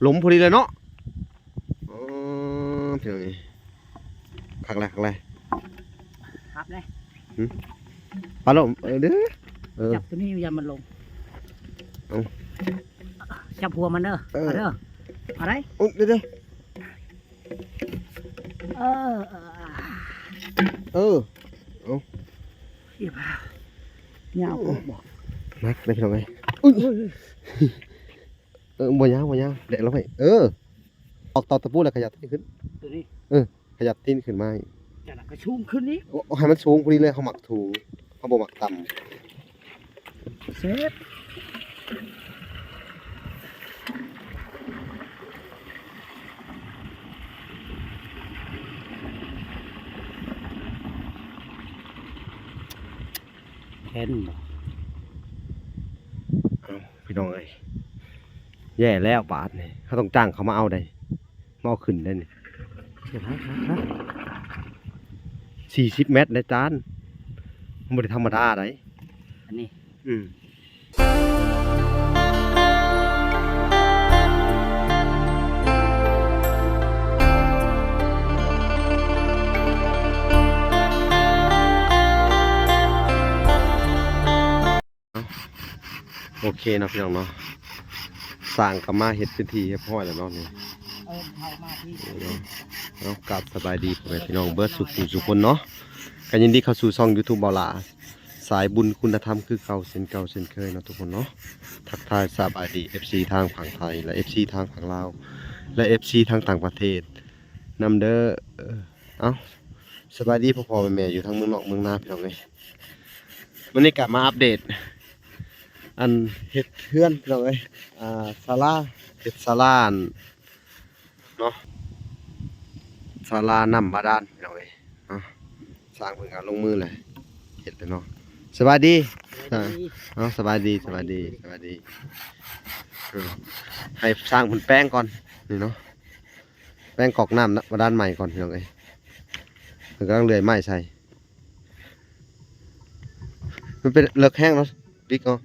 ລົມພໍດີເລີຍເນາະ. ອໍ ພີ່ນ້ອງເອີຍ ຄັກແລ້ວ ຄັກແລ້ວ ຮັບເດ້. ຫຶ ປາລົມ ເອີ ເດີ ເອີ ຈັບຕົວນີ້ຢ່າມັນລົງ. ເອົາ ຈັບຫົວມັນເດີ. ເອີ ເອົາເດີ ເອົາໄດ້. ໂອ້ ເດີ ເດີ ເອີ ເອີ ເອີ ເອົາ ຍາວໂພດບໍ່? ໜັກເດ້ພີ່ນ້ອງເອີຍ. ອຸ້ຍ ເອີ ບໍ່ຍາວ ບໍ່ຍາວ ແລະລອງໄວ້. ເອີ ອອກຕອກຕະປູແລ້ວຂະຫຍັບຕີນຂຶ້ນ. ຕົວນີ້ ເອີ ຂະຫຍັບຕີນຂຶ້ນມາອີກ. ຈັ່ງນັ້ນກໍສູງຂຶ້ນອີກ. ໂອ້ ໃຫ້ມັນສູງພໍດີເລີຍ ເຮົາມັກສູງ ເຮົາບໍ່ມັກຕ່ຳ. ເຊັດ ເຫັນບໍ່? ເອົ້າ ພີ່ນ້ອງເອີຍ ແຍ່ແລ້ວບາດນີ້ ເຮົາຕ້ອງຈ້າງເຂົາມາເອົາໄດ໋ ມາເອົາຂຶ້ນໄດ໋ນີ້. ຮະ ຮະ ຮະ ສີ່ສິບແມັດເດ້ຈານ ມັນບໍ່ໄດ້ທຳມະດາໄດ໋ ອັນນີ້. ອືມ ໂອເຄເນາະພີ່ນ້ອງເນາະ ຊ່າງກໍມາເຮັດເປັນທີ່ຮຽບຮ້ອຍແລ້ວເນາະນີ້. ເອີ ເຂົ້າມາທີ່ ເນາະ ເນາະ ກາບສະບາຍດີພໍ່ແມ່ພີ່ນ້ອງເບິດສູ່ຜູ້ສູ່ຄົນເນາະ ກໍຍິນດີເຂົ້າສູ່ຊ່ອງຢູທູບເບົາຫຼ້າ ສາຍບຸນຄຸນນະທຳຄືເກົ່າເຊັ່ນເກົ່າເຊັ່ນເຄີຍເນາະທຸກຄົນເນາະ. ທັກທາຍສະບາຍດີເອັຟຊີທາງຝັ່ງໄທ ແລະ ເອັຟຊີທາງຝັ່ງລາວ ແລະ ເອັຟຊີທາງຕ່າງປະເທດນຳເດີ. ເອົ້າ ສະບາຍດີພໍ່ໆແມ່ໆຢູ່ທັງເມືອງນອກເມືອງນາພີ່ນ້ອງເອີຍ. ມື້ນີ້ກະມາອັບເດດ ອັນເຮັດເຮືອນພີ່ນ້ອງເອີຍ ອ່າ ສາລາ ເຮັດສາລາ ອັນ ເນາະ ສາລານ້ຳບາດານພີ່ນ້ອງເອີຍເນາະ. ຊ່າງເພິ່ນກໍລົງມືແຫຼະ ເຮັດແລ້ວເນາະ. ສະບາຍດີ ສະບາຍດີ ເອົ້າ ສະບາຍດີ ສະບາຍດີ ສະບາຍດີ. ເອີ ໃຫ້ຊ່າງເພິ່ນແປງກ່ອນນີ້ເນາະ ແປງກອກນ້ຳບາດານໃໝ່ກ່ອນພີ່ນ້ອງເອີຍ. ເພິ່ນກຳລັງເລື່ອຍໄມ້ໃສ່ ມັນເປັນເລິກແຮງເນາະ ດິກເນາະ.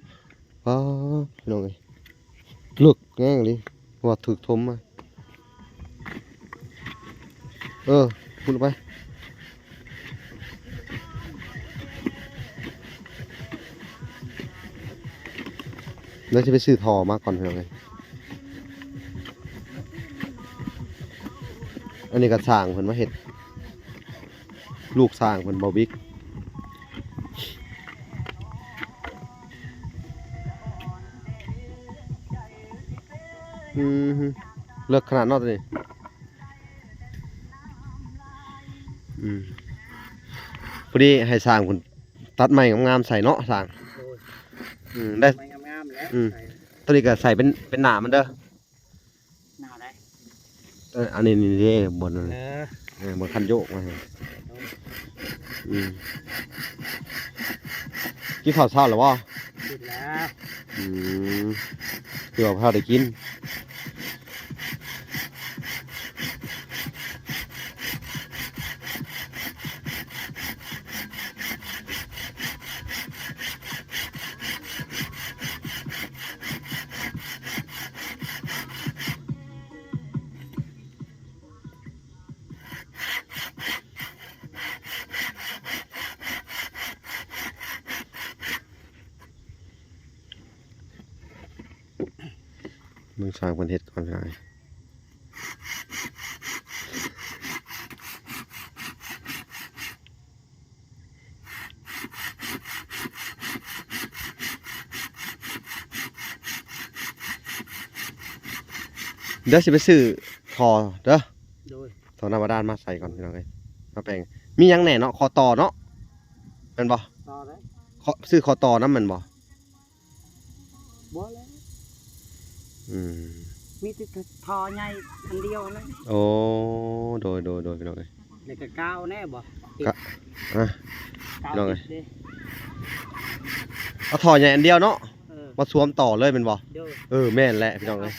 ປ້າ ພີ່ນ້ອງເອີຍ ເລິກແຮງອີ່ຫຼີ ວ່າຖືກຖົມມາ. ເອີ ພຸ້ນໄປ ແລ້ວຊິໄປຊື້ທໍ່ມາກ່ອນພີ່ນ້ອງເອີຍ. ອັນນີ້ກໍຊ່າງເພິ່ນມາເຮັດ ລູກຊ່າງເພິ່ນ ເບົາບິກ. ອືມ ເລິກຂະໜາດເນາະໂຕນີ້. ອືມ ພໍດີໃຫ້ຊ່າງເພິ່ນຕັດໄມ້ງາມໆໃສ່ເນາະຊ່າງ. ໂດຍ ອືມ ໄດ້ໄມ້ງາມໆແຫຼະ. ອືມ ໃສ່ ໂຕນີ້ກໍໃສ່ເປັນ ເປັນໜ້າມັນເດີ. ໜ້າໃດ? ເອີ ອັນນີ້ນີ້ເດ້ ບ່ອນນັ້ນ ເອີ ເອີ ບ່ອນຄັນໂຍກມາ. ອືມ ກິນເຂົ້າເຊົ້າແລ້ວບໍ່? ກິນແລ້ວ. ອືມ ຄືວ່າພາໄດ້ກິນ. ເບິ່ງຊ່າງເພິ່ນເຮັດກ່ອນກໍໄດ້. ດຽວຊິໄປຊື້ທໍ່ເດີ. ໂດຍ ທໍ່ນ້ຳບາດານມາໃສ່ກ່ອນພີ່ນ້ອງເອີຍ ມາແປງ. ມີຫຍັງແດ່ເນາະ? ຂໍ້ຕໍ່ເນາະ ແມ່ນບໍ່? ຕໍ່ເດ້ ຂໍ ຊື້ຂໍ້ຕໍ່ນຳແມ່ນບໍ່? ບໍ່ແລ້ວ. ອືມ ມີແຕ່ທໍ່ໃຫຍ່ອັນດຽວນັ້ນ. ໂອ້ ໂດຍ ໂດຍ ໂດຍ ພີ່ນ້ອງເອີຍ. ແລ້ວກໍກາວແນ່ບໍ່? ກະ ອ່ະ ກາວ ພີ່ນ້ອງເອີຍ ຕິດເດ້. ເອົາທໍ່ໃຫຍ່ອັນດຽວເນາະ. ເອີ ມາສວມຕໍ່ເລີຍແມ່ນບໍ່? ໂດຍ ເອີ ແມ່ນແຫຼະພີ່ນ້ອງເອີຍ.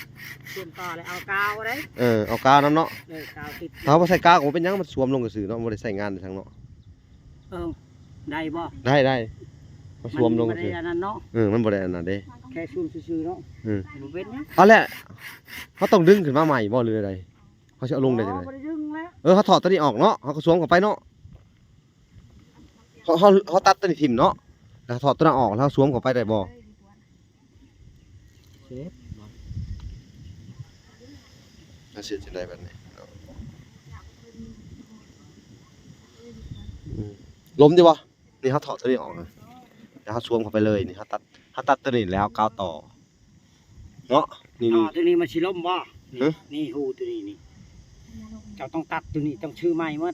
ສວມຕໍ່ແລ້ວເອົາກາວເດ້. ເອີ ເອົາກາວນຳເນາະ. ເອີ ກາວຕິດ. ຖ້າບໍ່ໃສ່ກາວກໍບໍ່ເປັນຫຍັງ ມັນສວມລົງຊື່ໆເນາະ ບໍ່ໄດ້ໃຊ້ງານຫຍັງເນາະ. ເອີ ໄດ້ບໍ່? ໄດ້ ໄດ້. ເຮົາຊວມລົງ ມັນບໍ່ໄດ້ອັນນັ້ນເນາະ ເອີ ມັນບໍ່ໄດ້ອັນນັ້ນເດ້ ແຄ່ຊວມຊື່ໆເນາະ ເອີ ບໍ່ເປັນຫຍັງ ເອົາແຫຼະ ເຮົາຕ້ອງດຶງຂຶ້ນມາໃໝ່ບໍ່ ຫຼືໃດ ເຮົາຊິເອົາລົງໄດ້ຈັ່ງໃດ ບໍ່ໄດ້ດຶງແລ້ວ ເອີ ເຮົາຖອດຕົວນີ້ອອກເນາະ ເຮົາກໍຊວມເຂົ້າໄປເນາະ ເຮົາ ເຮົາ ເຮົາຕັດຕົວນີ້ຖິ້ມເນາະ ແລ້ວຖອດຕົວນັ້ນອອກ ແລ້ວເຮົາຊວມເຂົ້າໄປໄດ້ບໍ່? ເຊຟ ມັນຊິເຮັດຈັ່ງໃດບັດນີ້ເນາະ ອືມ ລົມຢູ່ບໍ່? ນີ້ເຮົາຖອດຕົວນີ້ອອກນະ ແລ້ວເຮົາຊວມເຂົ້າໄປເລີຍ ນີ້ເຮົາຕັດ ເຮົາຕັດຕົວນີ້ແລ້ວເຮົາກາວຕໍ່ເນາະ ນີ້ ອໍ ນີ້ ຕົວນີ້ມັນຊິລົ້ມບໍ່? ນີ້ ຮະ? ນີ້ຮູຕົວນີ້ນີ້ ເຈົ້າຕ້ອງຕັດຕົວນີ້ ຕ້ອງຊື້ໃໝ່ໝົດ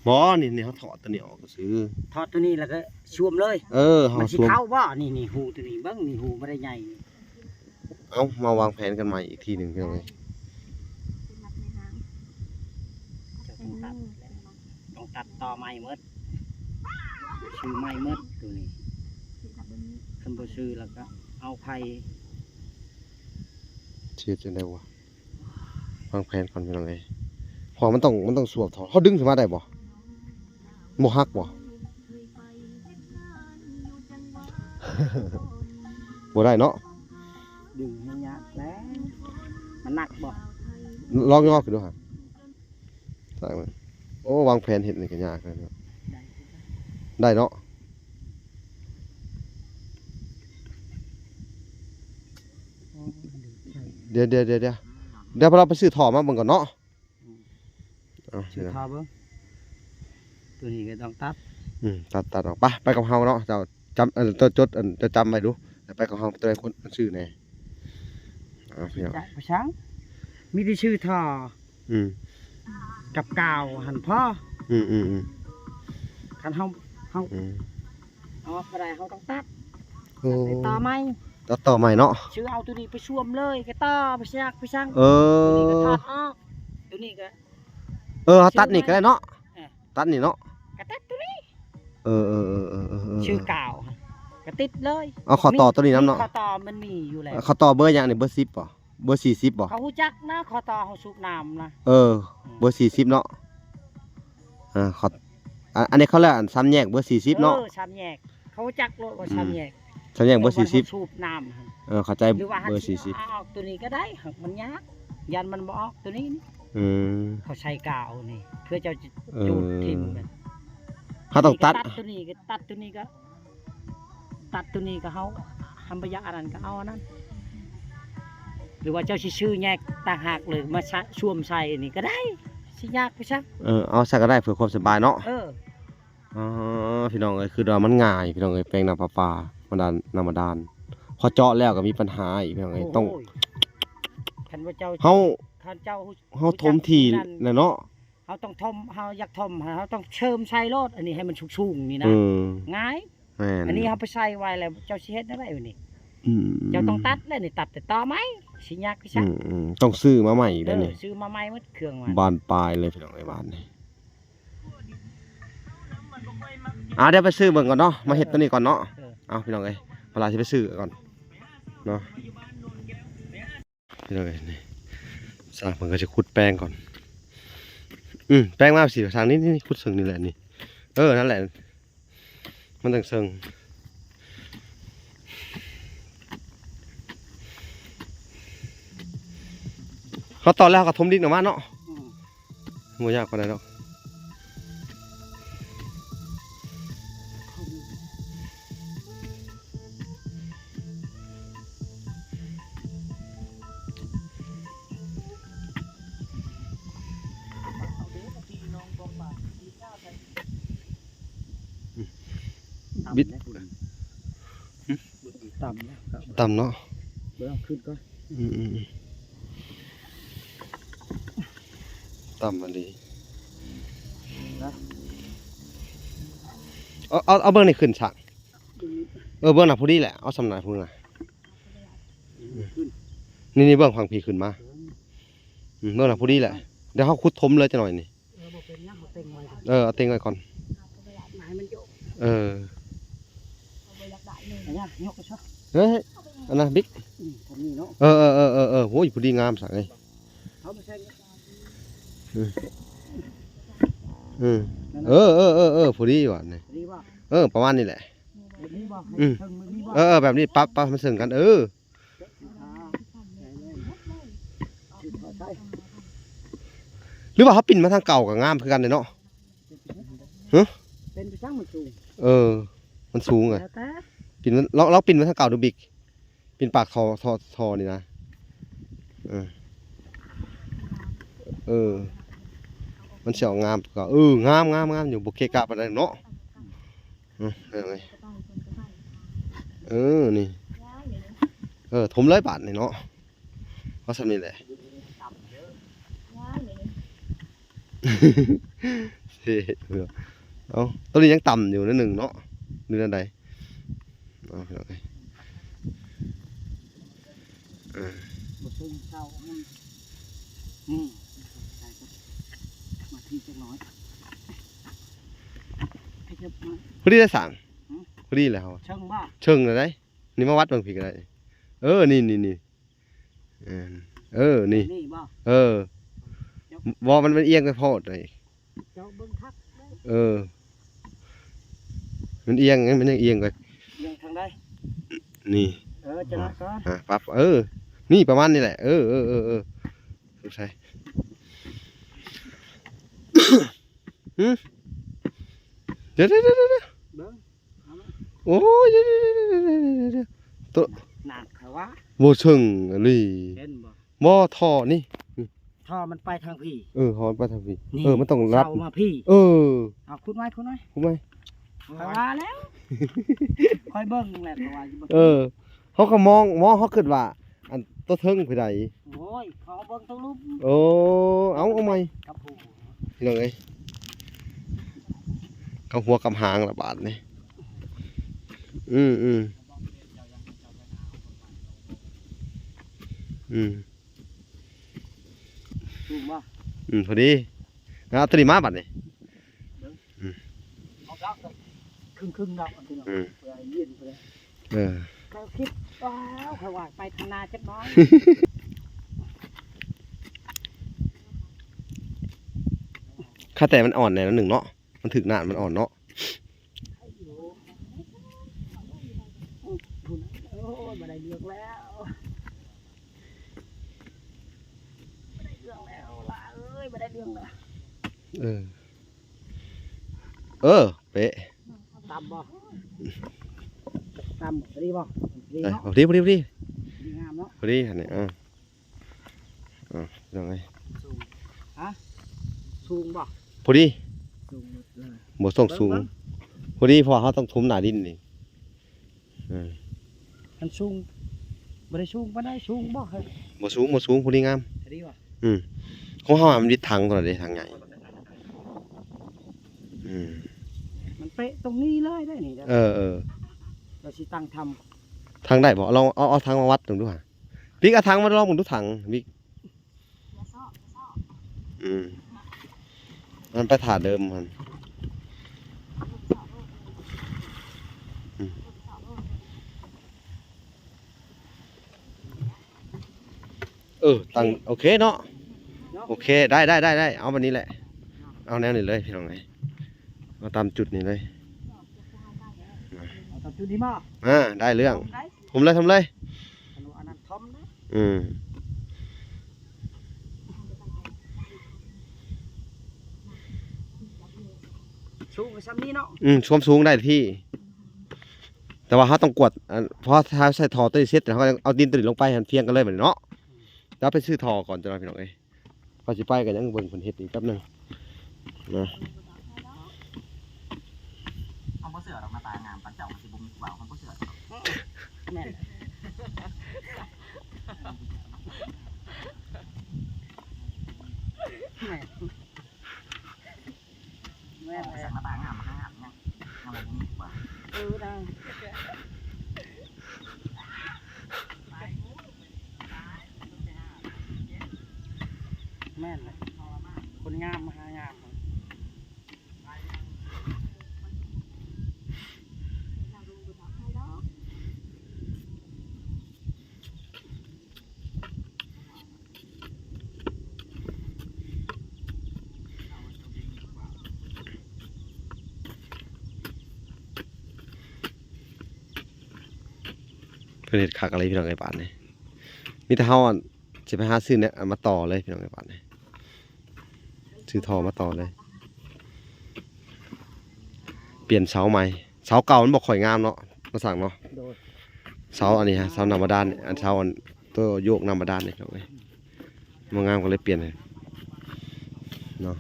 ບໍ່ ນີ້ ນີ້ເຮົາຖອດຕົວນີ້ອອກ ຊື້ ຖອດຕົວນີ້ແລ້ວກໍຊວມເລີຍ ເອີ ເຮົາ ມັນຊິຊວມ ເຂົ້າບໍ່? ນີ້ ນີ້ຮູຕົວນີ້ ເບິ່ງນີ້ ຮູບໍ່ໄດ້ໃຫຍ່ ເອົາ ມາວາງແຜນກັນໃໝ່ອີກທີໜຶ່ງ ພີ່ນ້ອງເອີຍ ເຈົ້າຕ້ອງຕັດ ຕ້ອງຕັດຕໍ່ໃໝ່ໝົດ ຊື້ໃໝ່ໝົດຕົວນີ້ ຄັນບໍ່ຊື້ແລ້ວກໍເອົາໃຜ ຊິເຮັດຈັ່ງໃດວະ? ວາງແຜນກ່ອນພີ່ນ້ອງເອີຍ ເພາະມັນຕ້ອງ ມັນຕ້ອງສວມເຖາະ ເຮົາດຶງຂຶ້ນມາໄດ້ບໍ່? ບໍ່ຫັກບໍ່? ບໍ່ໄດ້ເນາະ ດຶງໃຫ້ຍາກແລ້ວ ມັນໜັກບໍ່? ລອງຍໍຂຶ້ນດູຫາ ໂອ້ ວາງແຜນເຮັດນີ້ກໍຍາກເນາະ ໄດ້ເນາະ ດຽວ ດຽວ ດຽວ ດຽວ ດຽວ ພວກເຮົາໄປຊື້ທໍ່ມາເບິ່ງກ່ອນເນາະ ເອົາ ຊື້ທໍ່ເບິ່ງ ຕົວນີ້ກໍຕ້ອງຕັດ ອືມ ຕັດ ຕັດອອກ ໄປ ໄປກັບເຮົາເນາະ ເຈົ້າຈຳ ເອີ ເຈົ້າຈົດ ເຈົ້າຈຳໄວ້ດູ ໄປກັບເຮົາ ຕົວໃດຄົນຊື້ແດ່ ເອົາ ໄປຊ່າງ ມີແຕ່ຊື້ທໍ່ ອືມ ກັບກາວຫັ້ນພໍ ອືມ ອືມ ອືມ ຄັນເຮົາ ເຮົາ ອືມ ອອກບໍ່ໄດ້ ເຮົາຕ້ອງຕັດ ໂອ້ ຕັດຕໍ່ໃໝ່ ຕັດຕໍ່ໃໝ່ເນາະ ຊື້ເອົາຕົວນີ້ໄປຊວມເລີຍ ກໍຕໍ່ໄປຊັກໄປຊັງ ເອີ ຕົວນີ້ກໍຖອດອອກ ຕົວນີ້ກໍ ເອີ ເຮົາຕັດນີ້ກໍໄດ້ເນາະ ເອີ ຕັດນີ້ເນາະ ກໍຕັດຕົວນີ້ ເອີ ເອີ ຊື້ກາວ ກໍຕິດເລີຍ ເອົາ ຂໍ້ຕໍ່ຕົວນີ້ນຳເນາະ ມີຂໍ້ຕໍ່ມັນມີຢູ່ແລ້ວ ຂໍ້ຕໍ່ເບີຫຍັງນີ້ ເບີສິບບໍ່? ເບີສີ່ສິບບໍ່? ເຂົາຮູ້ຈັກນະ ຂໍຕໍ່ເຮົາສູບນ້ຳນະ ເອີ ອືມ ເບີສີ່ສິບເນາະ ເອີ ຂໍ ອາ ອັນນີ້ເຂົາເອີ້ນສາມແຍກເບີສີ່ສິບເນາະ ເອີ ສາມແຍກ ເຂົາຮູ້ຈັກໂລດວ່າ ອືມ ສາມແຍກ ສາມແຍກເບີສີ່ສິບ ເພາະວ່າເຮົາສູບນ້ຳຫັ້ນ ເອີ ເຂົ້າໃຈ ເອີ ເບີສີ່ສິບ ເອົາອອກຕົວນີ້ກໍໄດ້ ມັນຍາກ ຢ້ານມັນບໍ່ອອກຕົວນີ້ ອືມ ເຂົາໃສ່ກາວນີ້ ເພື່ອເຈົ້າຈະ ເອີ ຈູດຖິ້ມ ເຮົາຕ້ອງຕັດ ຕັດຕົວນີ້ກໍ ຕັດຕົວນີ້ກໍ ຕັດຕົວນີ້ກໍເຮົາ ທຳປະຍະອັນນັ້ນກໍເອົາອັນນັ້ນ ຫຼືວ່າເຈົ້າຊິຊື້ແຍກຕ່າງຫາກ ຫຼືມາຊະ ຊວມໃສ່ນີ້ກໍໄດ້ ຊິຍາກໄປຊະ ເອີ ເອົາຊະກໍໄດ້ ເພື່ອຄວາມສະບາຍເນາະ ເອີ ອໍ ພີ່ນ້ອງເອີຍ ຄືວ່າມັນງ່າຍ ພີ່ນ້ອງເອີຍ ແປງນ້ຳປະປາ ມາດານ ນ້ຳບາດານ ພໍເຈາະແລ້ວກໍມີບັນຫາອີກ ພີ່ນ້ອງເອີຍ ໂອ້ຍ ຕ້ອງ ຄັນວ່າເຈົ້າ ເຮົາ ຄັນເຈົ້າ ເຮົາຖົມທີ່ແລ້ວເນາະ ເຮົາຕ້ອງຖົມ ເຮົາຢາກຖົມ ເຮົາຕ້ອງເສີມໃສ່ໂລດ ອັນນີ້ໃຫ້ມັນສູງໆນີ້ນະ ເອີ ງ່າຍ ແມ່ນ ອັນນີ້ເຮົາໄປໃສ່ໄວ້ແລ້ວ ເຈົ້າຊິເຮັດແນວໃດບັດນີ້? ອືມ ເຈົ້າຕ້ອງຕັດແລ້ວນີ້ ຕັດແຕ່ຕໍໃໝ່ ຊິຍາກຄືຊະ ອືມໆ ຕ້ອງຊື້ມາໃໝ່ອີກແລ້ວນີ້ ເອີ ຊື້ມາໃໝ່ໝົດເຄື່ອງວ່າ ບານປາຍເລີຍ ພີ່ນ້ອງເອີຍ ບາດນີ້ ອ່າ ດຽວໄປຊື້ເບິ່ງກ່ອນເນາະ ມາເຮັດຕົວນີ້ກ່ອນເນາະ ເອີ ເອົາ ພີ່ນ້ອງເອີຍ ພາລາຊິໄປຊື້ກ່ອນເນາະ. ພີ່ນ້ອງເອີຍ ນີ້ຊ່າງເພິ່ນກໍຈະຂຸດແປງກ່ອນ ອືມ ແປງມາຊິ ຊ່າງນີ້ ນີ້ ນີ້ ຂຸດເຊິ່ງນີ້ແຫຼະນີ້ ເອີ ນັ້ນແຫຼະ ມັນຈັ່ງເຊິ່ງ ເຮົາຕອນແລ້ວເຮົາກໍຖົມດິນອອກມາເນາະ ອືມ ບໍ່ຍາກປານໃດດອກ ບິດ ຕ່ຳແລ້ວ ຕ່ຳເນາະ ເບິ່ງຂຶ້ນກ່ອນ ອືມໆ ຕ່ຳອີ່ຫຼີ ເອົາ ເອົາ ເອົາເບິ່ງນີ້ຂຶ້ນຊະ ເອີ ເບິ່ງນະ ພໍດີແຫຼະ ເອົາສ່ຳນັ້ນພຸ້ນນະ ນີ້ໆ ເບິ່ງຝັ່ງພີ້ຂຶ້ນມາ ເອີ ອືມ ເບິ່ງນະ ພໍດີແຫຼະ ດຽວເຮົາຂຸດຖົມເລີຍຈັກໜ່ອຍນີ້ ເອີ ບໍ່ເປັນຫຍັງ ເຮົາເຕັງໄວ້ກ່ອນ ເອີ ເອົາເຕັງໄວ້ກ່ອນ ໃຫ້ມັນໂຍກ ເອີ ເອົາໄວ້ຢາກໄດ້ເລີຍ ອັນນີ້ຍົກໄປຊະ ເຮີ້ຍ ອັນນັ້ນບິກ ອືມ ເທົ່ານີ້ເນາະ ເອີໆໆໆ ໂອ້ຍ ພໍດີງາມຊະເອີຍ ເອົາໄປໃສ່ ອືມ ອືມ ນັ້ນນະ ເອີໆໆໆ ພໍດີວ່ານີ້ ພໍດີບໍ່ ເອີ ປະມານນີ້ແຫຼະ ແບບນີ້ບໍ່? ອືມ ເທິງແບບນີ້ບໍ່? ເອີ ເອີ ແບບນີ້ປັບ ປັບໃຫ້ມັນເຊິ່ງກັນ ເອີ ຫຼືວ່າເຮົາປິ່ນມາທາງເກົ່າກໍງາມຄືກັນເດ້ເນາະ. ຮະ? ເປັນໄປຈັ່ງມັນສູງ. ເອີ ມັນສູງເລີຍ. ແລ້ວແຕ່ ປິ່ນ ລອງ ລອງປິ່ນມາທາງເກົ່າດູ ບິກ. ປິ່ນປາກທໍ່ ທໍ່ ທໍ່ນີ້ນະ. ເອີ ເອີ ມັນຊິອອກງາມກວ່າ. ເອີ ງາມ ງາມ ງາມຢູ່ ບໍ່ເກະກະປານໃດເນາະ. ເອີ ເອີ ເອີ ນີ້ ເອີ ຖົມເລີຍບາດນີ້ເນາະ. ເອົາສ່ຳນີ້ແຫຼະ. ເອີ ເອົາ ໂຕນີ້ຍັງຕ່ຳຢູ່ໜ້ອຍໜຶ່ງເນາະ ຫຼືແນວໃດ? ເອົາ ເອີ ບໍ່ເຊິ່ງເຊົາ ອືມ ນີ້ ມາທີ່ຈັກໜ້ອຍ ພໍດີແລ້ວສ້າງ. ຫື? ພໍດີແລ້ວ ເຊີງບໍ່? ເຊີງແລ້ວໃດ໋. ນີ້ມາວັດເບິ່ງພີ້ກໍໄດ້. ເອີ ນີ້ ນີ້ ນີ້ ເອີ ເອີ ນີ້ ນີ້ບໍ່? ເອີ ບໍ່ ມັນ ມັນອຽງໄປໂພດເດ. ເຈົ້າເບິ່ງຄັກເດີ. ເອີ ມັນອຽງ ມັນຍັງອຽງໄປ. ອຽງທາງໃດ? ນີ້ ເອີ ຈະລະກ່ອນ ອ່າ ປັບ ເອີ ນີ້ປະມານນີ້ແຫຼະ. ເອີ ເອີ ເອີ ເອີ ສົງໄສ ຫື? ດຽວ ດຽວ ດຽວ ດຽວ ເບິ່ງ ໂອ້ຍ ໂຕ ໜັກແທ້ວະ ບໍ່ເຊິ່ງອີ່ຫຼີ. ເຫັນບໍ່? ບໍ່ ທໍ່ນີ້ ທໍ່ມັນໄປທາງພີ້. ເອີ ທໍ່ມັນໄປທາງພີ້. ນີ້ ເອີ ມັນຕ້ອງລັດ ເຊົາມາພີ້. ເອີ ເອົາ ຂຸດໄວ້ ຂຸດໄວ້ ຂຸດໄວ້. ຂ້ອຍວ່າແລ້ວ ຂ້ອຍເບິ່ງແລ້ວ ຂ້ອຍວ່າຊິບໍ່ ເອີ ເຮົາກໍມອງ ມອງ ເຮົາຄິດວ່າ ອັນ ໂຕເທິງຜູ້ໃດ? ໂອ້ຍ ເຂົາເບິ່ງຕົງລຸ່ມ. ໂອ້ ເອົາ ເອົາໃໝ່ ກັບຫົວ ພີ່ນ້ອງເອີຍ ກັບຫົວກັບຫາງລະບາດນີ້. ອືມ ອືມ ອືມ ສູງບໍ່? ອືມ ພໍດີ. ເອົາໂຕນີ້ມາບາດນີ້. ເບິ່ງ ອືມ ເອົາດອກ ຄຶ່ງໆ ດອກ ອືມ ເພື່ອໃຫ້ເຢັນ ເພື່ອ ເອີ ຂ້ອຍຄິດ ວ້າວ ຂ້ອຍວ່າໄປທາງໜ້າຈັກໜ້ອຍ. ຂ້າແຕ່ມັນອ່ອນແດ່ໜ້ອຍໜຶ່ງເນາະ ມັນຖືກໜ້າມັນອ່ອນເນາະ. ໂອ້ຍ ບໍ່ໄດ້ເລື່ອງແລ້ວ ບໍ່ໄດ້ເລື່ອງແລ້ວ ຫຼ້າເອີຍ ບໍ່ໄດ້ເລື່ອງແລ້ວ. ເອີ ເອີ ເປະ ຕ່ຳບໍ່? ຕ່ຳ ພໍດີບໍ່? ພໍດີ ເອີ ເນາະ ພໍດີ ພໍດີ ພໍດີ ພໍດີງາມເນາະ ພໍດີຫັ້ນນີ້. ເອີ ເອີ ພີ່ນ້ອງເອີຍ ສູງ ຮະ? ສູງບໍ່? ພໍດີ ສູງໝົດເລີຍ ບໍ່ຕ້ອງສູງ ເບິ່ງ ພໍດີ ເພາະວ່າເຮົາຕ້ອງຖົມໜ້າດິນນີ້. ເອີ ມັນສູງ ບໍ່ໄດ້ສູງປານໃດ. ສູງບໍ່? ບໍ່ສູງ ບໍ່ສູງ ພໍດີງາມ ພໍດີບໍ່? ອືມ ຂອງເຮົາມັນວິດຖັງຕົວນັ້ນເດ້ ຖັງໃຫຍ່. ອືມ ມັນເປະຕົງນີ້ເລີຍໄດ໋ນີ້. ເອີ ເອີ ລາວຊິຕັ້ງທຳ ຖັງໄດ້ບໍ່? ລອງເອົາ ເອົາຖັງມາວັດເບິ່ງດູຫາ. ປິກ ເອົາຖັງມາລອງເບິ່ງດູ ຖັງ ບິກ. ອືມ ມັນໄປທ່າເດີມຫັ້ນ. ອືມ ເອີ ຕັ້ງ ໂອເຄເນາະ ໂອເຄ ໄດ້ ໄດ້ ໄດ້ ໄດ້ ເອົາແບບນີ້ແຫຼະ ເອົາແນວນີ້ເລີຍ ພີ່ນ້ອງເອີຍ ເອົາຕາມຈຸດນີ້ເລີຍ. ເອົາຕາມຈຸດນີ້ມາ ອ່າ ໄດ້ເລື່ອງ ຖົມເລີຍ ຖົມເລີຍ ອັນນັ້ນຖົມເລີຍ. ອືມ ສູງສ່ຳນີ້ເນາະ. ອືມ ຄວາມສູງໄດ້ທີ່ ແຕ່ວ່າເຮົາຕ້ອງກວດ ອັນ ເພາະຖ້າໃສ່ທໍ່ຕົວນີ້ເສັດ ເຮົາກໍເອົາດິນຕົວນີ້ລົງໄປໃຫ້ມັນພຽງກັນເລີຍບາດນີ້ເນາະ. ດຽວໄປຊື້ທໍ່ກ່ອນ ເຈົ້ານ້ອຍ ພີ່ນ້ອງເອີຍ. ເຂົາຊິໄປກໍຍັງເບິ່ງເພິ່ນເຮັດອີກແປັບໜຶ່ງນະ. ເຮົາບໍ່ເຊື່ອດອກ ໜ້າຕາງາມປານເຈົ້າ ມັນຊິບໍ່ມີຜູ້ເວົ້າ ເຮົາບໍ່ເຊື່ອດອກ. ແມ່ນ ແມ່ນ. ແມ່ນແຫຼະ ໜ້າຕາງາມ ມາຫາຫຍັງ ເຮົາບໍ່ມີກວ່າ ເອີ ນາງ ແມ່ນແຫຼະ ຄົນງາມມາຫາງາມ. ເພິ່ນເຮັດຄັກອີ່ຫຼີພີ່ນ້ອງເອີຍ ບາດນີ້ ມີແຕ່ເຮົາ ອັນ ຊິໄປຫາຊື້ແນວ ອັນ ມາຕໍ່ເລີຍພີ່ນ້ອງເອີຍ ບາດນີ້ ຊື້ທໍ່ມາຕໍ່ເລີຍ ປ່ຽນເສົາໃໝ່ ເສົາເກົ່າມັນບໍ່ຄ່ອຍງາມເນາະ ມາສ້າງເນາະ ໂດຍ ເສົາອັນນີ້ຮະ ເສົານ້ຳບາດານນີ້ ອັນເສົາອັນໂຕໂຍກນ້ຳບາດານນີ້ພີ່ນ້ອງເອີຍ ບໍ່ງາມກໍເລີຍປ່ຽນໃຫ້ເນາະ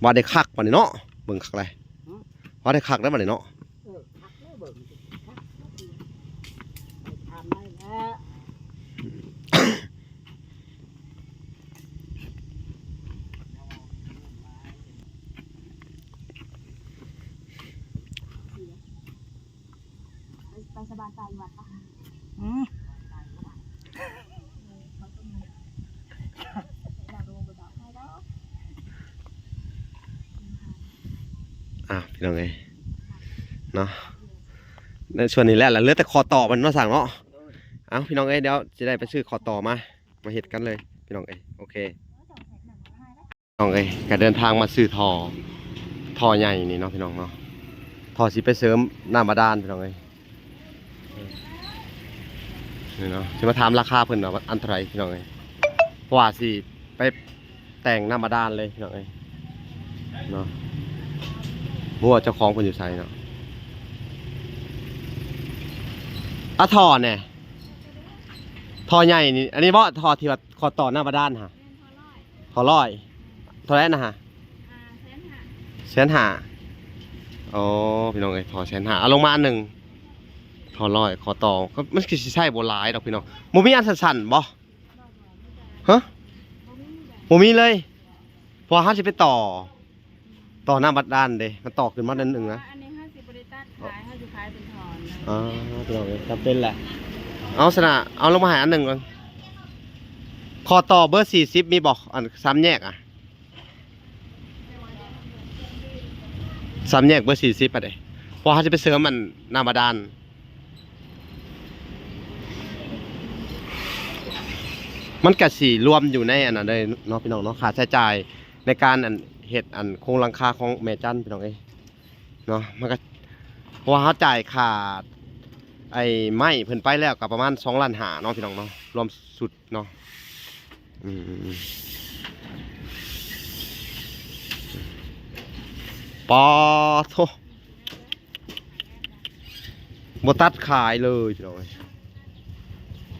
ວ່າໄດ້ຄັກບາດນີ້ເນາະ ເບິ່ງຄັກແຫຼະ ຫືມ ວ່າໄດ້ຄັກແລ້ວບາດນີ້ເນາະ ເອີ ຄັກແລ້ວເບິ່ງ ຄັກແລ້ວເບິ່ງ ໄປຖາມໄດ້ແລ້ວ ໄປ ໄປສະບາຍໃຈຢູ່ວັດປະ? ອືມ ອ້າວ ພີ່ນ້ອງເອີຍ ເນາະ ໃນສ່ວນນີ້ແຫຼະ ເຫຼືອແຕ່ຂໍ້ຕໍ່ມັນເນາະ ຊ່າງເນາະ ເອົ້າ ພີ່ນ້ອງເອີຍ ດຽວຊິໄດ້ໄປຊື້ຂໍ້ຕໍ່ມາ ມາເຮັດກັນເລີຍ ພີ່ນ້ອງເອີຍ ໂອເຄ. ນ້ອງເອີຍ ກະເດີນທາງມາຊື້ທໍ່ ທໍ່ໃຫຍ່ນີ້ເນາະ ພີ່ນ້ອງເນາະ ທໍ່ຊິໄປເສີມນ້ຳບາດານ ພີ່ນ້ອງເອີຍ ນີ້ເນາະ ຊິມາຖາມລາຄາເພິ່ນວ່າອັນເທົ່າໃດ ພີ່ນ້ອງເອີຍ ເພາະວ່າຊິໄປແຕ່ງນ້ຳບາດານເລີຍ ພີ່ນ້ອງເອີຍ ເນາະ ບໍ່ຮູ້ວ່າເຈົ້າຂອງເພິ່ນຢູ່ໃສເນາະ ອາ ທໍ່ແນ່ ທໍ່ໃຫຍ່ນີ້ ອັນນີ້ບໍ່ ທໍ່ທີ່ວ່າ ຂໍຕໍ່ນ້ຳບາດານຫະ ຂໍຮ້ອຍ ເທົ່າໃດນະຫະ ແສນຫ້າ ອໍ ພີ່ນ້ອງເອີຍ ຂໍແສນຫ້າ ເອົາລົງມາອັນໜຶ່ງ ຂໍຮ້ອຍ ຂໍຕໍ່ ມັນຄືຊິໃຊ້ບໍ່ຫຼາຍດອກພີ່ນ້ອງ ບໍ່ມີອັນສັ້ນໆບໍ່ ຮະ ບໍ່ມີເລີຍ ເພາະວ່າເຮົາຊິໄປຕໍ່ ຕໍ່ນ້ຳບາດານເດ້ ມັນຕໍ່ຂຶ້ນມາໜ້ອຍໜຶ່ງນະ ອັນນີ້ເຮົາຊິບໍ່ໄດ້ຕັດຂາຍ ເຮົາຊິຂາຍເປັນທ່ອນນະ ອໍ ພີ່ນ້ອງເອີຍ ຈຳເປັນແຫຼະ ເອົາຊະນະ ເອົາລົງມາໃຫ້ອັນໜຶ່ງກ່ອນ ຂໍຕໍ່ເບີສີ່ສິບມີບໍ່ ອັນສາມແຍກອະ ສາມແຍກເບີສີ່ສິບອະເດ້ ເພາະເຮົາຊິໄປເສີມອັນນ້ຳບາດານ ມັນກະຊິລວມຢູ່ໃນອັນນັ້ນເລີຍເນາະ ພີ່ນ້ອງເນາະ ຄ່າໃຊ້ຈ່າຍໃນການອັນເຮັດອັນໂຄງຫຼັງຄາຂອງແມ່ຈັນ ພີ່ນ້ອງເອີຍ ເນາະ ມັນກະ ເພາະວ່າເຮົາຈ່າຍຄ່າໄອ້ໄມ້ເພິ່ນໄປແລ້ວກະປະມານສອງລ້ານຫ້າເນາະ ພີ່ນ້ອງເນາະ ລວມຊຸດເນາະ ອືມ ປາໂທ ບໍ່ຕັດຂາຍເລີຍ ພີ່ນ້ອງເອີຍ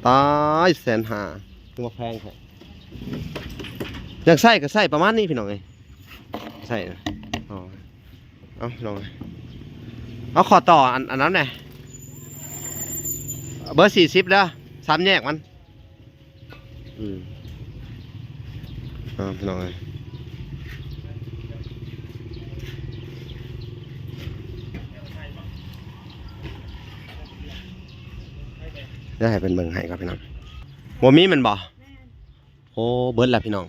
ຕາຍ ແສນຫ້າ ຄືວ່າແພງແທ້ ຢາກໃຊ້ກະໃຊ້ປະມານນີ້ ພີ່ນ້ອງເອີຍ ໃຊ້ນະ ອໍ ເອົາ ພີ່ນ້ອງເອີຍ ເອົາ ຂໍຕໍ່ອັນ ອັນນັ້ນແດ່ ເບີສີ່ສິບເດີ ສາມແຍກມັນ ອືມ ເອົາ ພີ່ນ້ອງເອີຍ ດຽວໃຫ້ເພິ່ນເບິ່ງໃຫ້ກ່ອນ ພີ່ນ້ອງ ບໍ່ມີແມ່ນບໍ່? ໂອ້ ເບິດແລ້ວພີ່ນ້ອງ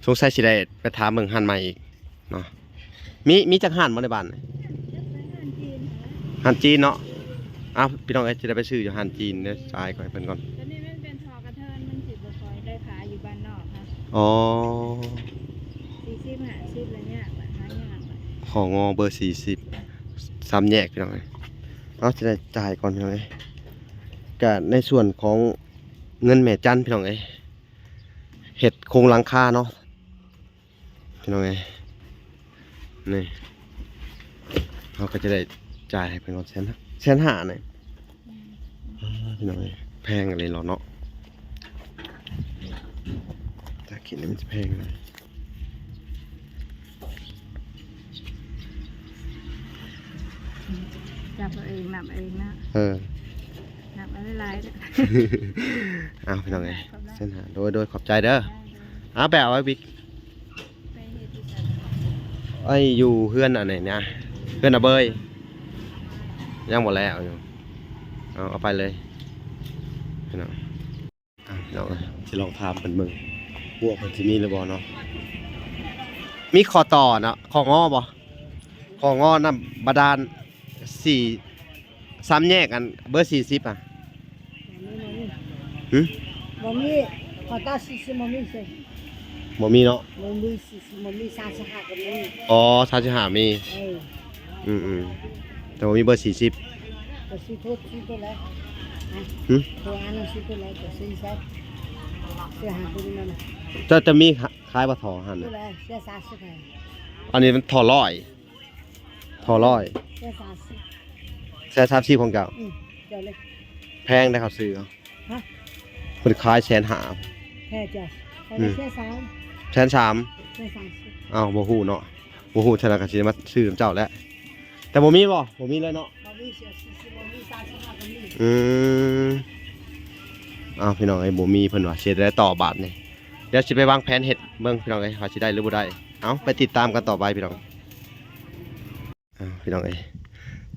ສົງໄສຊິໄດ້ໄປຖາມເບິ່ງຮ້ານໃໝ່ອີກເນາະ ມີ ມີຈັກຮ້ານບໍ່ໃນບ້ານນີ້? ຮ້ານຈີນເນາະ ເອົ້າ ພີ່ນ້ອງເອີຍ ຊິໄດ້ໄປຊື້ຢູ່ຮ້ານຈີນເດີ ຈ່າຍກ່ອນໃຫ້ເພິ່ນກ່ອນ ໂຕນີ້ມັນເປັນທໍ່ກະເທີນ ມັນຊິບໍ່ຄ່ອຍໄດ້ຂາຍຢູ່ບ້ານນອກນະ ອໍ ສີ່ສິບ ຫ້າສິບ ລະຍາກລະ ຫາຍາກລະ ຂໍງໍເບີສີ່ສິບ ສາມແຍກ ພີ່ນ້ອງເອີຍ ເອົາ ຊິໄດ້ຈ່າຍກ່ອນ ພີ່ນ້ອງເອີຍ ກະໃນສ່ວນຂອງເງິນແມ່ຈັນ ພີ່ນ້ອງເອີຍ ເຮັດໂຄງຫຼັງຄາເນາະ ພີ່ນ້ອງເອີຍ ນີ້ ເຮົາກະຈະໄດ້ຈ່າຍໃຫ້ເພິ່ນກ່ອນ ແສນ ແສນຫ້ານີ້ ອືມ ອ່າ ພີ່ນ້ອງເອີຍ ແພງອີ່ຫຼີເນາະ ຕາຄິດນີ້ມັນຈະແພງເລີຍ ຈັບເອົາເອງ ນັບເອງນະ ເອີ ນັບເອົາຫຼາຍໆເດີ ເອົາ ພີ່ນ້ອງເອີຍ ຂອບໃຈ ເສັ້ນຫາ ໂດຍ ໂດຍ ຂອບໃຈເດີ ໄດ້ ໄດ້ ເອົາ ໄປເອົາໄວ້ວິກ ໄປເຮັດຢູ່ໃສ? ໄອ້ຢູ່ເຮືອນອັນນີ້ນະ ເຮືອນອາເບີຍ ຍັງບໍ່ແລ້ວຢູ່ ເອົາ ເອົາໄປເລີຍ ພີ່ນ້ອງ. ອ່ະ ພີ່ນ້ອງເອີຍ ຊິລອງຖາມເພິ່ນເບິ່ງ ພວກເພິ່ນຊິມີຫຼືບໍ່ເນາະ ມີຂໍ້ຕໍ່ເນາະ ຂໍ້ງໍບໍ່ ຂໍ້ງໍນ້ຳບາດານ ສີ່ ສາມແຍກ ອັນເບີສີ່ສິບ ອ່ະ ບໍ່ມີ ຫຶ ບໍ່ມີ ຂໍຕໍ່ສີ່ສິບ ບໍ່ມີເຊິ່ງ ບໍ່ມີເນາະ? ບໍ່ມີສີ່ສິບ ບໍ່ມີສາມສິບຫ້າກໍມີ. ອໍ ສາມສິບຫ້າມີ. ເອີ ອືມໆ ແຕ່ບໍ່ມີເບີສີ່ສິບ. ກໍຊື້ໂທດ ຊື້ໂຕໃດ? ຫຶ? ໂທອັນນັ້ນຊື້ໂຕໃດ? ກໍຊື້ແຊດ ຊື້ຫາໂຕນີ້ນະ. ເຈົ້າຈະມີຂາຍບໍ່ທໍ່ຫັ້ນ? ໂຕໃດ? ແຊດສາມສິບ. ອັນນີ້ມັນທໍ່ຮ້ອຍ ທໍ່ຮ້ອຍ ແຊດສາມສິບ ແຊດສາມສິບຂອງເຈົ້າ. ອືມ ເຈົ້າເລີຍ ແພງໄດ໋ເຂົາຊື້. ຮະ? ເພິ່ນຂາຍແສນຫ້າ. ແທ້ເຈົ້າ. ອືມ ແສນສາມ ແສນສາມ ແສນສາມສິບ. ອ້າວ ບໍ່ຮູ້ເນາະ ບໍ່ຮູ້ ເທື່ອໜ້າກໍຊິໄດ້ມາຊື້ນຳເຈົ້າແຫຼະ. ແຕ່ບໍ່ມີບໍ່? ບໍ່ມີເລີຍເນາະ? ບໍ່ມີ ສີ່ສິບ ບໍ່ມີ ສາມສິບຫ້າກໍມີ. ອືມ ອ້າວ ພີ່ນ້ອງເອີຍ ບໍ່ມີ ເພິ່ນວ່າຊິໄດ້ຕໍ່ບາດນີ້. ດຽວຊິໄປວາງແຜນເຮັດເບິ່ງ ພີ່ນ້ອງເອີຍ ວ່າຊິໄດ້ຫຼືບໍ່ໄດ້. ເອົາ ໄປຕິດຕາມກັນຕໍ່ໄປ ພີ່ນ້ອງ. ອ້າວ ພີ່ນ້ອງເອີຍ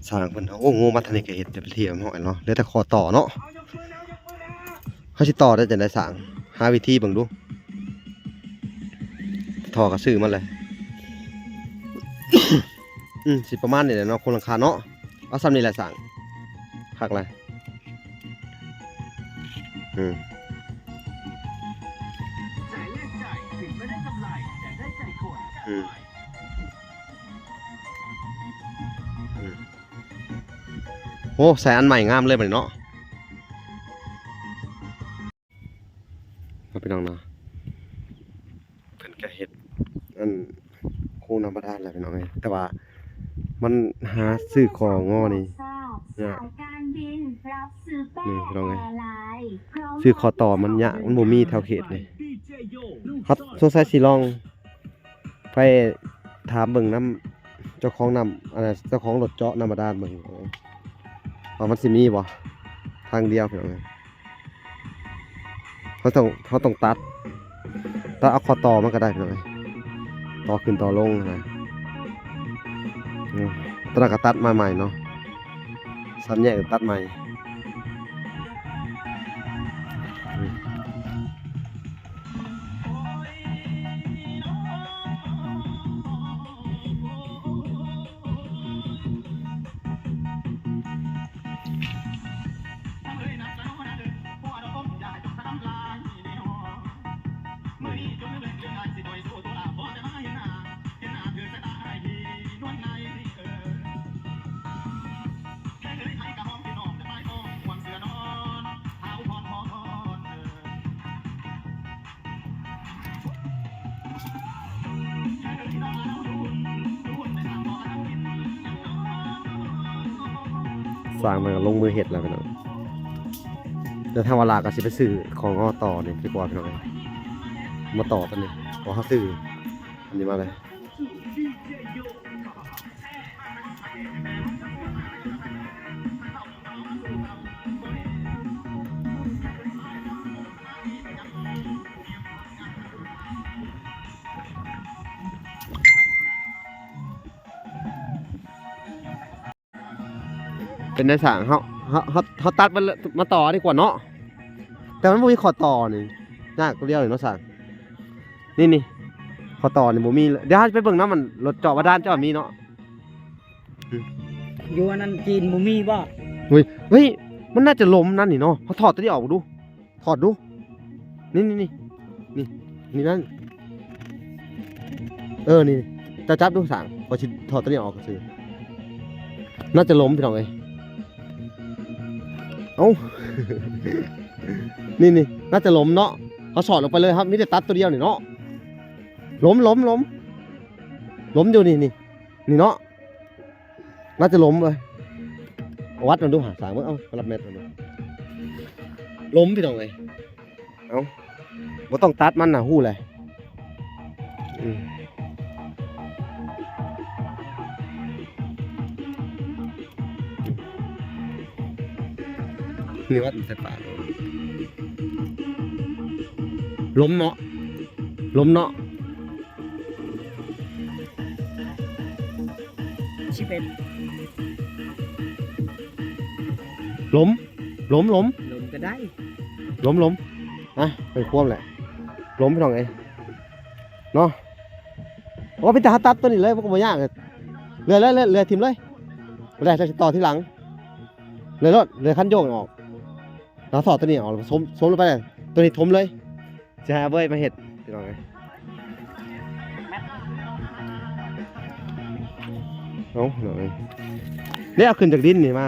ຊ່າງເພິ່ນ ໂອ້ ງູມາທາງນີ້ກໍເຮັດເປັນທີ່ຮຽບຮ້ອຍເນາະ ເຫຼືອແຕ່ຂໍ້ຕໍ່ເນາະ. ເຮົາຊິຕໍ່ໄດ້ຈັ່ງໃດຊ່າງ? ຫາວິທີເບິ່ງດູ. ທໍ່ກໍຊື້ມາແລ້ວ. ອືມ ຊິປະມານນີ້ແຫຼະເນາະ ໂຄງຫຼັງຄາເນາະ. ເອົາສ່ຳນີ້ແຫຼະຊ່າງ ຄັກແລ້ວ. ອືມ ອືມ ອືມ ໂອ້ ໃສ່ອັນໃໝ່ງາມເລີຍບັດນີ້ເນາະ. ເນາະ ພີ່ນ້ອງເນາະ ເພິ່ນກະເຮັດອັນໂຄງນ້ຳບາດານແຫຼະ ພີ່ນ້ອງເອີຍ ແຕ່ວ່າມັນຫາຊື້ຂໍ້ງໍນີ້ຍາກ. ນີ້ ພີ່ນ້ອງເອີຍ ຊື້ຂໍ້ຕໍ່ມັນຍາກ ມັນບໍ່ມີແຖວເຂດນີ້. ເຮົາສົງໄສຊິລອງ ໄປຖາມເບິ່ງນຳເຈົ້າຂອງນ້ຳ ອັນນັ້ນ ເຈົ້າຂອງລົດເຈາະນ້ຳບາດານເບິ່ງ ວ່າມັນຊິມີບໍ່ທາງດຽວ ພີ່ນ້ອງເອີຍ. ເຮົາຕ້ອງ ເຮົາຕ້ອງຕັດ ຕັດເອົາຂໍ້ຕໍ່ມັນກໍໄດ້ ພີ່ນ້ອງເອີຍ ຕໍ່ຂຶ້ນຕໍ່ລົງນະ. ອືມ ຕອນນັ້ນກໍຕັດມາໃໝ່ເນາະ ສາມແຍກຕັດໃໝ່. ຊ່າງມັນກໍລົງມືເຮັດແລ້ວ ພີ່ນ້ອງ. ແຕ່ຖ້າວ່າຫຼາກກໍຊິໄປຊື້ຂອງເຮົາຕໍ່ນີ້ດີກວ່າ ພີ່ນ້ອງເອີຍ ມາຕໍ່ຕົວນີ້ ເພາະເຮົາຊື້ອັນນີ້ມາເລີຍ. ເປັນແນວສ້າງ ເຮົາ ເຮົາ ເຮົາ ເຮົາຕັດມາ ມາຕໍ່ດີກວ່າເນາະ ແຕ່ມັນບໍ່ມີຂໍ້ຕໍ່ນີ້ ຍາກຕົວດຽວນີ້ເນາະຊ່າງ. ນີ້ ນີ້ ຂໍ້ຕໍ່ນີ້ບໍ່ມີເລີຍ ດຽວເຮົາຊິໄປເບິ່ງນຳ ອັນລົດເຈາະບາດານເຈົ້າມີເນາະ. ອືມ ຢູ່ອັນນັ້ນຈີນບໍ່ມີບໍ່? ເຮີ້ຍ ເຮີ້ຍ ມັນໜ້າຈະລົມນັ້ນນີ້ເນາະ ເຮົາຖອດຕົວນີ້ອອກເບິ່ງດູ ຖອດດູ ນີ້ ນີ້ ນີ້ ນີ້ນັ້ນ ເອີ ນີ້ ເຈົ້າຈັບດູຊ່າງ ຂ້ອຍຊິຖອດຕົວນີ້ອອກຊື່ ໜ້າຈະລົມ ພີ່ນ້ອງເອີຍ. ເອົ້າ ນີ້ ນີ້ ໜ້າຈະລົມເນາະ ເຮົາສອດລົງໄປເລີຍ ເຮົາມີແຕ່ຕັດຕົວດຽວນີ້ເນາະ. ລົມ ລົມ ລົມ ລົມຢູ່ນີ້ ນີ້ ນີ້ເນາະ ໜ້າຈະລົມເວີຍ. ວັດມັນດູຫາ ຊ່າງເບິ່ງ ເອົາ ລັບແມັດມັນດູ ລົມ ພີ່ນ້ອງເອີຍ. ເອົ້າ ບໍ່ຕ້ອງຕັດມັນນະ ຮູ້ແຫຼະ. ອືມ ນີ້ວັດມັນໃສ່ປາກ ລົມເນາະ ລົມເນາະ. ສິບເອັດ ລົມ ລົມ ລົມ ລົມກໍໄດ້ ລົມ ລົມ ອ່ະ ເປັນຄວາມແຫຼະ ລົມ ພີ່ນ້ອງເອີຍເນາະ. ໂອ້ ມີແຕ່ເຮົາຕັດຕົວນີ້ເລີຍ ມັນກໍບໍ່ຍາກ ເຫຼືອເລີຍ ເຫຼືອ ເຫຼືອຖິ້ມເລີຍ ບໍ່ໄດ້ ເຮົາຊິຕໍ່ທີຫຼັງ ເຫຼືອໂລດ ເຫຼືອຄັນໂຍກອອກ ເຮົາຖອດຕົວນີ້ອອກ ສົມ ສົມລົງໄປເລີຍ ຕົວນີ້ຖົມເລີຍ. ຊິໃຫ້ອາເບີຍມາເຮັດ ພີ່ນ້ອງເອີຍ. ເອົາ ພີ່ນ້ອງເອີຍ ເດ້ ເອົາຂຶ້ນຈາກດິນນີ້ມາ.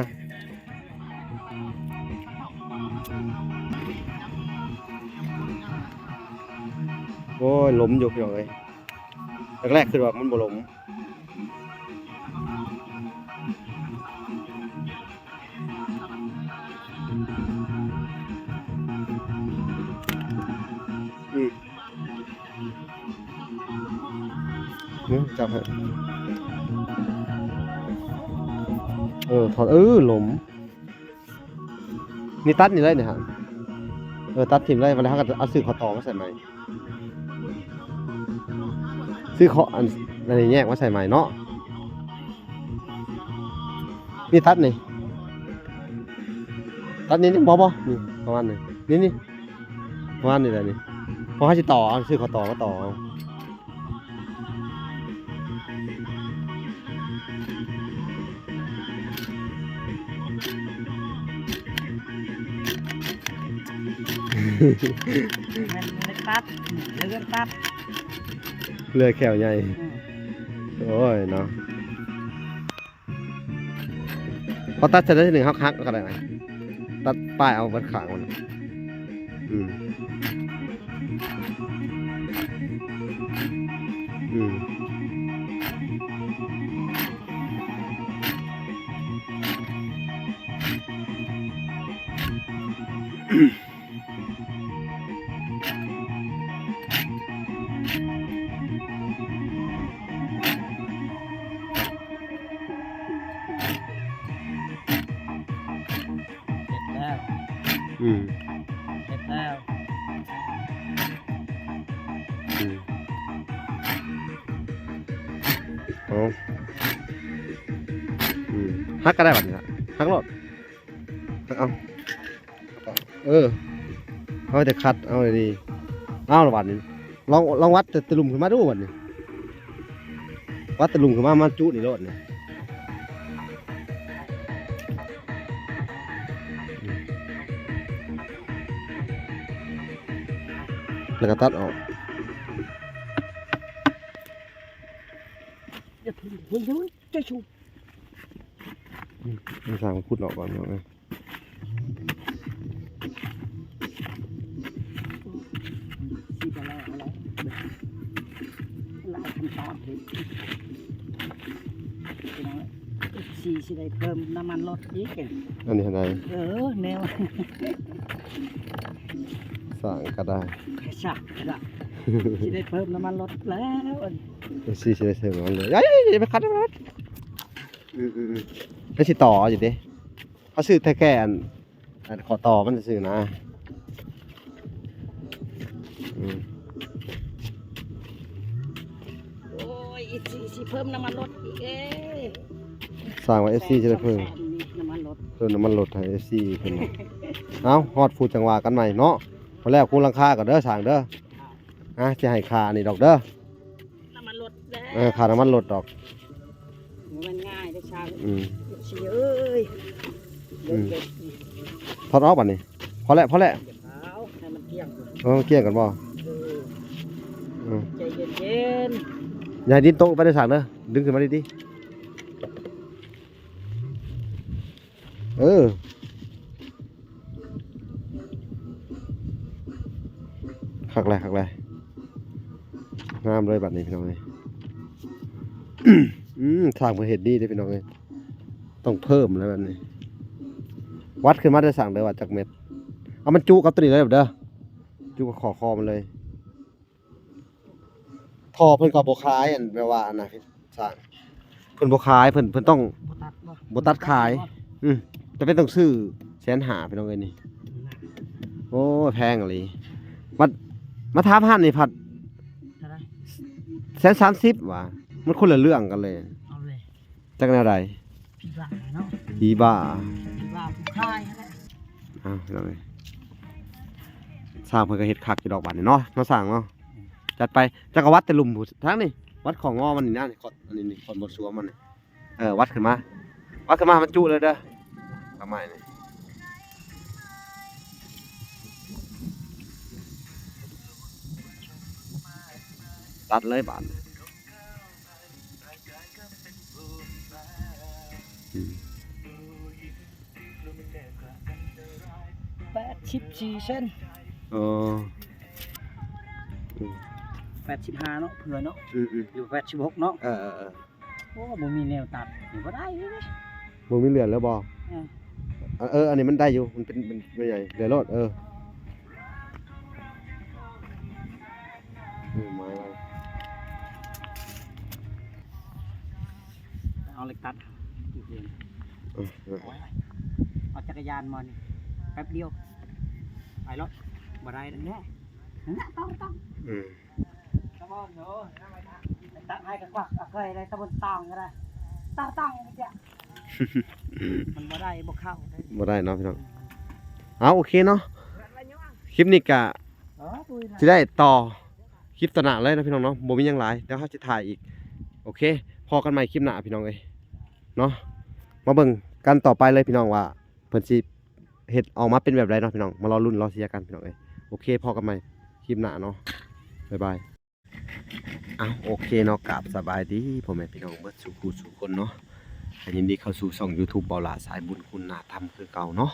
ໂອ້ຍ ຫຼົມຢູ່ ພີ່ນ້ອງເອີຍ. ແລກໆ ຄິດວ່າມັນບໍ່ຫຼົມ. ອືມ ນີ້ ຈັບໃຫ້ ເອີ ຖອດ ເອີ ຫຼົມ. ນີ້ຕັດນີ້ເລີຍນີ້ຫາ ເອີ ຕັດຖິ້ມເລີຍ. ບັດນີ້ເຮົາກໍເອົາຊື້ຂໍ້ຕໍ່ມາໃສ່ໃໝ່ ຊື້ຂໍ້ ອັນ ອັນນີ້ແຍກມາໃສ່ໃໝ່ເນາະ. ນີ້ຕັດນີ້ ຕັດນີ້ ນີ້ ບໍ່ ບໍ່ ນີ້ປະມານນີ້ ນີ້ ນີ້ ປະມານນີ້ແຫຼະນີ້. ເພາະເຮົາຊິຕໍ່ເອົາ ຊື້ຂໍ້ຕໍ່ມາຕໍ່ເອົາ. ແມ່ນເລີຍຕັດ ເລີຍຕັດ ເລີຍແຂ້ວໃຫຍ່. ອືມ ໂອ້ຍເນາະ. ພໍຕັດເສັດແລ້ວທີໜຶ່ງ ເຮົາຫັກກໍໄດ້ນະ ຕັດປາຍເອົາເບິດຂ້າງມັນ. ອືມ ອືມ ເສັດແລ້ວ ອືມ ເສັດແລ້ວ ອືມ ເອົາ ອືມ ຫັກກໍໄດ້ບັດນີ້ລະ ຫັກໂລດ ຫັກເອົາ. ເອີ ເອົາແຕ່ຄັດເອົາດີໆ. ເອົາລະບັດນີ້ ລອງ ລອງວັດແຕ່ ແຕ່ລຸ່ມຂຶ້ນມາດູບັດນີ້ ວັດແຕ່ລຸ່ມຂຶ້ນມາ ມາຈຸນີ້ໂລດນີ້ ແລ້ວກໍຕັດອອກ. ຢ່າເພິ່ງ ເພິ່ງ ເພິ່ງ ເຈົ້າຊູ ອືມ ໃຫ້ຊ່າງຂຸດອອກກ່ອນເນາະ. ຊິບໍ່ແລ້ວແລ້ວ ຫຼາຍຂັ້ນຕອນເດ້ ພີ່ນ້ອງເອີຍ. ເອັຟຊີຊິໄດ້ເພີ່ມນ້ຳມັນລົດອີກ ອັນນີ້ຫັ້ນໃດ ເອີ ແນວ ສ້າງກໍໄດ້ ສ້າງກໍໄດ້ ຊິໄດ້ເພີ່ມນ້ຳມັນລົດແລ້ວ ອັນ ເອັຟຊີຊິໄດ້ເພີ່ມນ້ຳມັນລົດ. ຢ່າ ຢ່າ ຢ່າໄປຂັດ ຢ່າໄປຂັດ. ອືມໆໆ ແລ້ວຊິຕໍ່ຢູ່ເດ້ ເຮົາຊື້ແຕ່ແກ່ອັນ ອັນຂໍ້ຕໍ່ມັນຊື່ໆນະ. ອືມ ໂອ້ຍ ເອັຟຊີຊິເພີ່ມນ້ຳມັນລົດອີກເດ້ ສ້າງວ່າເອັຟຊີຊິໄດ້ເພີ່ມ ນ້ຳມັນລົດ ເພີ່ມນ້ຳມັນລົດໃຫ້ເອັຟຊີເພິ່ນ. ເອົ້າ ຮອດພູດຈັ່ງວ່າກັນໃໝ່ເນາະ. ພໍແລ້ວໂຄງຫຼັງຄາກ່ອນເດີ ຊ່າງເດີ ອ່າ ຊິໃຫ້ຄ່ານີ້ດອກເດີ. ນ້ຳມັນລົດແລ້ວ ເອີ ຄ່ານ້ຳມັນລົດດອກ ບໍ່ແມ່ນງ່າຍເດ້ຊ່າງ. ອືມ ເອັຟຊີເອີຍ ອືມ ເບິ່ງເດັດນີ້ ຖອດອອກບັດນີ້. ພໍແລ້ວ ພໍແລ້ວ ເອົາໃຫ້ມັນກ້ຽງກ່ອນ. ເອີ ມັນກ້ຽງກ່ອນບໍ່? ເອີ ອືມ ໃຈເຢັນໆ ຢ່າໃຫ້ດິນຕົກໄປເດີຊ່າງເດີ ດຶງຂຶ້ນມາດີໆ. ເອີ ຄັກແຫຼະ ຄັກແຫຼະ ງາມເລີຍບັດນີ້ພີ່ນ້ອງເອີຍ. ອືມ ຊ່າງເພິ່ນເຮັດດີເດ້ພີ່ນ້ອງເອີຍ ຕ້ອງເພີ່ມແລ້ວບັດນີ້. ວັດຂຶ້ນມາເດີຊ່າງເດີ ວ່າຈັກແມັດ. ເອົາມັນຈຸກັບໂຕນີ້ເລີຍເດີ ຈຸກັບຂໍ້ຄໍມັນເລີຍ. ທໍ່ເພິ່ນກໍບໍ່ຂາຍ ອັນແບບວ່າອັນນະ ຊ່າງ ເພິ່ນບໍ່ຂາຍ ເພິ່ນ ເພິ່ນຕ້ອງ ບໍ່ຕັດບໍ່ ບໍ່ຕັດຂາຍ. ບໍ່ ອືມ ຈຳເປັນຕ້ອງຊື້ແສນຫ້າ ພີ່ນ້ອງເອີຍນີ້. ໂອ້ຍ ແພງອີ່ຫຼີ. ມາ ມາຖາມຮ້ານນີ້ພັດ ເທົ່າໃດ? ແສນສາມສິບວ່າ ມັນຄົນລະເລື່ອງກັນເລີຍ. ເອົາເລີຍ ຈັກແນວໃດ? ຜີບ້າເນາະ ຜີບ້າ ຜີບ້າຜູ້ຂາຍຫັ້ນແຫຼະ. ອ້າວ ພີ່ນ້ອງເອີຍ ຊ່າງເພິ່ນກໍເຮັດຄັກຢູ່ດອກບາດນີ້ເນາະ ເນາະຊ່າງເນາະ. ອືມ ຈັດໄປ. ຈັກກະວັດແຕ່ລຸ່ມພຸ້ນ ທາງນີ້ ວັດຂໍ້ງໍມັນນີ້ນະ ນີ້ ອັນນີ້ນີ້ ຂອນບໍ່ຊວມມັນນີ້. ເອີ ວັດຂຶ້ນມາ ວັດຂຶ້ນມາໃຫ້ມັນຈຸເລີຍເດີ ປະມານນີ້. ຕັດເລີຍບາດນີ້. ອືມ ແປດສິບສີ່ເຊັນ. ອໍ ອືມ ແປດສິບຫ້າເນາະ ເຜື່ອເນາະ. ອືມໆ ຫຼືແປດສິບຫົກເນາະ. ເອີໆໆ ໂອ້ ບໍ່ມີແນວຕັດ ນີ້ບໍ່ໄດ້ເດ້. ບໍ່ມີເຫຼືອແລ້ວບໍ່? ເອີ ເອີ ອັນນີ້ມັນໄດ້ຢູ່ ມັນເປັນ ມັນໃຫຍ່ ເຫຼືອໂລດ. ເອີ ເອີ ມາແລ້ວ ເອົາເຫຼັກຕັດ. ເອີ ເອີ ເອົາຈັກກະຍານມານີ້ ແປັບດຽວ ໄປໂລດ. ບໍ່ໄດ້ແລ້ວ ນັ້ນນະ ຕ້ອງ ຕ້ອງ ອືມ ຕັດໃຫ້ກະກວັກ ເອົາເຄີຍໄດ້ຕະບົນຕອງກະໄດ້ ຕອງ ຕອງ ມັນບໍ່ໄດ້ ບໍ່ເຂົ້າ ບໍ່ໄດ້ເນາະພີ່ນ້ອງ. ເອົາ ໂອເຄເນາະ ຄລິບນີ້ກະຊິໄດ້ຕໍ່ຄລິບຕໍ່ໜ້າເລີຍເນາະພີ່ນ້ອງເນາະ. ບໍ່ມີຫຍັງຫຼາຍ ດຽວເຮົາຊິຖ່າຍອີກ. ໂອເຄ ພໍ້ກັນໃໝ່ຄລິບໜ້າພີ່ນ້ອງເອີຍເນາະ. ມາເບິ່ງກັນຕໍ່ໄປເລີຍພີ່ນ້ອງວ່າ ເພິ່ນຊິເຮັດອອກມາເປັນແບບໃດເນາະພີ່ນ້ອງ. ມາລໍລຸ້ນລໍເຊຍກັນພີ່ນ້ອງເອີຍ. ໂອເຄ ພໍ້ກັນໃໝ່ຄລິບໜ້າເນາະ ບາຍບາຍ. ເອົາ ໂອເຄເນາະ ກາບສະບາຍດີພໍ່ແມ່ພີ່ນ້ອງເບິດສູ່ຜູ້ສູ່ຄົນເນາະ. ກະຍິນດີເຂົ້າສູ່ຊ່ອງຢູທູບ ເບົາຫຼ້າສາຍບຸນຄຸນນາທຳຄືເກົ່າເນາະ.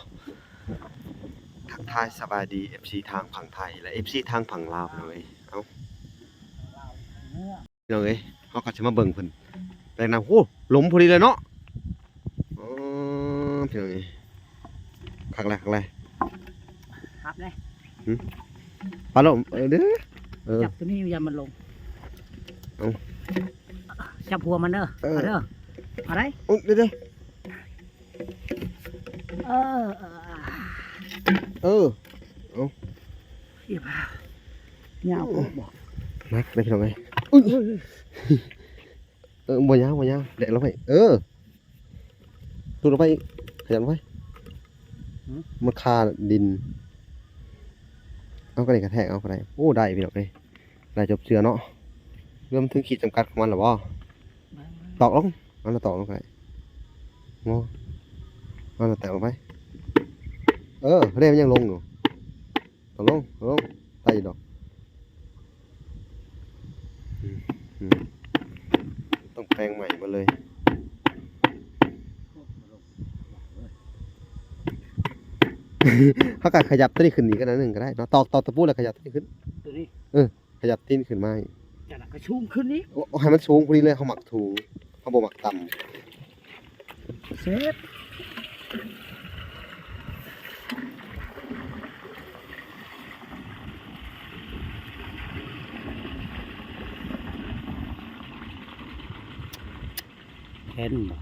ທັກທາຍສະບາຍດີເອັຟຊີທາງຝັ່ງໄທ ແລະ ເອັຟຊີທາງຝັ່ງລາວພີ່ນ້ອງເອີຍ. ເອົາ ພີ່ນ້ອງເອີຍ ເຮົາກະຊິມາເບິ່ງເພິ່ນແຕ່ງນຳ. ໂອ້ ລົມພໍດີເລີຍເນາະ. ອໍ ພີ່ນ້ອງເອີຍ ຄັກແລ້ວ ຄັກແລ້ວ ຄັບເດ້. ຫື ປາລົມ ເອີ ເດີ ເອີ ຈັບໂຕນີ້ຢ່າມັນລົງ. ເອົາ ຈັບຫົວມັນເດີ ເອີ ເອົາເດີ ເອົາໄດ້. ໂອ້ ເດີ ເດີ ເອີ ເອີ ເອີ ເອົາ ຍາວໂພດບໍ່? ໜັກເດ້ພີ່ນ້ອງເອີຍ. ອຸ້ຍ ເອີ ບໍ່ຍາວ ບໍ່ຍາວ ແດະລົງໄປ. ເອີ ຕຸດລົງໄປອີກ ຂະຫຍັບລົງໄປ. ຫື ມັນຄາດິນ. ເອົາ ກະນີ້ກະແທກເອົາກະໄດ້. ໂອ້ ໄດ້ພີ່ນ້ອງເອີຍ ໄດ້ຈົບເຈື່ອເນາະ. ເລື່ອງມັນເຖິງຂີດຈຳກັດຂອງມັນແລ້ວບໍ່? ຕອກລົງ ເອົາ ຕອກລົງກະໄດ້. ງໍ ເອົາ ແຕະລົງໄປ. ເອີ ເດ້ ມັນຍັງລົງຢູ່. ເອົາລົງ ເອົາລົງ ໄດ້ຢູ່ດອກ. ອືມ ອືມ ຕ້ອງແປງໃໝ່ໝົດເລີຍ. ເຮົາກະຂະຫຍັບໂຕນີ້ຂຶ້ນອີກໜ້ອຍໜຶ່ງກະໄດ້ເນາະ. ຕອກ ຕອກຕະປູແລ້ວຂະຫຍັບໂຕນີ້ຂຶ້ນ ໂຕນີ້ ເອີ ຂະຫຍັບຕີນຂຶ້ນມາອີກ. ຈັ່ງນັ້ນກະສູງຂຶ້ນອີກ. ໂອ້ ໃຫ້ມັນສູງພໍດີເລີຍ. ເຮົາມັກສູງ ເຮົາບໍ່ມັກຕ່ຳ. ເຊັດ ເຫັນບໍ່?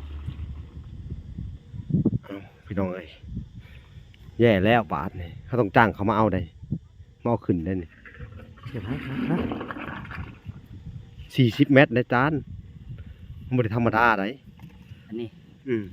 ເອົ້າ ພີ່ນ້ອງເອີຍ ແຍ່ແລ້ວບາດນີ້ ເຮົາຕ້ອງຈ້າງເຂົາມາເອົາໄດ໋. ມາເອົາຂຶ້ນໄດ້ນີ້ ສີ່ສິບແມັດໄດ໋ຈານ. ມັນບໍ່ໄດ້ທຳມະດາໄດ໋ ອັນນີ້. ອືມ